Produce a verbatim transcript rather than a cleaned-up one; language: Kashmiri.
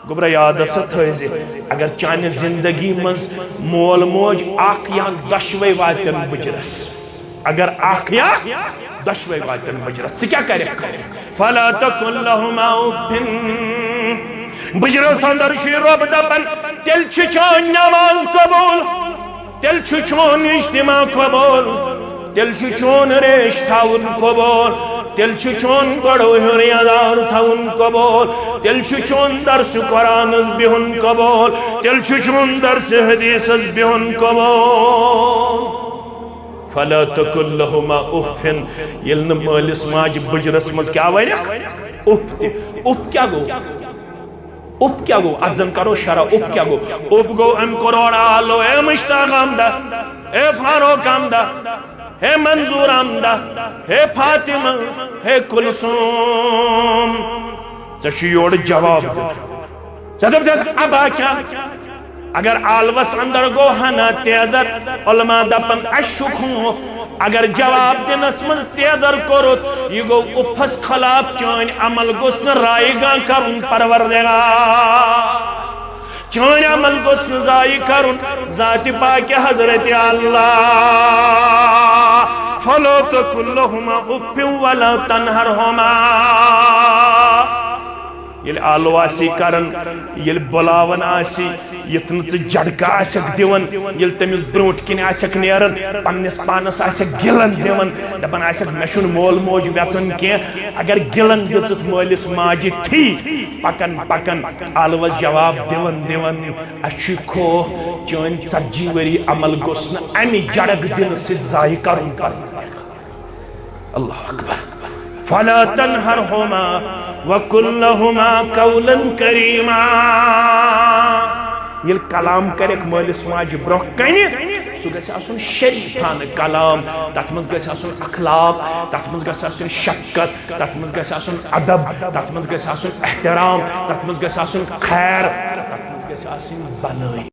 گوٚبرا، یادس تھٲوزِ، اگر چانہِ زندگی منٛز مول موج اکھ یا دۄشوے واتن بُجرس، اگر اکھ یا دۄشوے واتن بُجرس، ژٕ کیٛاہ کرکھ؟ فلا تقل لهما اف۔ بُجرس اندر چھُ رۄب دپان، تیٚلہِ چھِ چٲنۍ نماز قبول۔ تیٚلہِ چھُ چون اجتماع قبول، تیٚلہِ چھُ چون ریش تھاوُن قبول، تیٚلہِ چھُ چون گۄڈٕ ہیوٚن یادار تھاوُن قبول، تیٚلہِ چھُ چون درس قرآنس بِہُن قبول، تیٚلہِ چھُ چون درس حدیثس بِہُن قبول۔ فلا تقل لهما اف۔ ییٚلہِ نہٕ مٲلِس ماجہِ بُجرس منٛز کیٛاہ ونکھ؟ اُف تہِ۔ اُف کیٛاہ گوٚو؟ اُپ کیٛاہ گوٚو؟ اتھ زن کرو شرح، اُپ کیٛاہ گوٚو؟ اُپ گوٚو امہِ کروڑ آلو، اے مشتاق آمدہ، اے فاروق آمدہ، ہے منظور آمدہ، ہے فاطمہ، ہے کلثوم۔ ژےٚ چھُ یورٕ جواب دیُن۔ ژےٚ دوٚپتھس ابا کیٛاہ؟ اگر آلوس اندر گوٚو ہنا تیزر، علماء دپن اشُک ہوں۔ اگر جواب دِنس منٛز تیزر کوٚرُتھ، یہِ گوٚو اُفس خلاف۔ چٲنۍ عمل گوٚژھ نہٕ رایگاں کرُن پروردگار۔ چٲنۍ عمل گوٚژھ نہٕ ضایع کرُن ذاتِ پاکہِ حضرت اللہ۔ فلا تقل لهما اف ولا تنهرهما۔ ییٚلہِ آلو آسی کران، ییٚلہِ بُلاوان آسی، یُتھ نہٕ ژٕ جھٹکہٕ آسکھ دِوان، ییٚلہِ تٔمِس برونٛٹھ کِنۍ آسکھ نیران، پننِس پانس آسکھ گِلن دِوان، دپان آسکھ، مےٚ چھُنہٕ مول موج وٮ۪ژان کینٛہہ۔ اگر گِلن دِژٕتھ مٲلِس ماجہِ تھی، پکان پکان آلوس جواب دِوان دِوان، اسہِ چھُ خوف، چٲنۍ ژتجی ؤری عمل گوٚژھ نہٕ امہِ جھڑک دِنہٕ سۭتۍ ضایع کرُن پنُن۔ اللہ اکبر۔ فلا تنهرهما وقل لهما قولا كريما۔ ییٚلہِ کلام کرکھ مٲلِس ماجہِ برونٛہہ کنہِ، سُہ گژھِ آسُن شریفانہٕ کلام، تتھ منٛز گژھِ آسُن اخلاق، تتھ منٛز گژھِ آسُن شفقت، تتھ منٛز گژھِ آسُن ادب، تتھ منٛز گژھِ آسُن احترام، تتھ منٛز گژھِ آسُن خیر، تتھ منٛز گژھِ آسٕنۍ بنٲے۔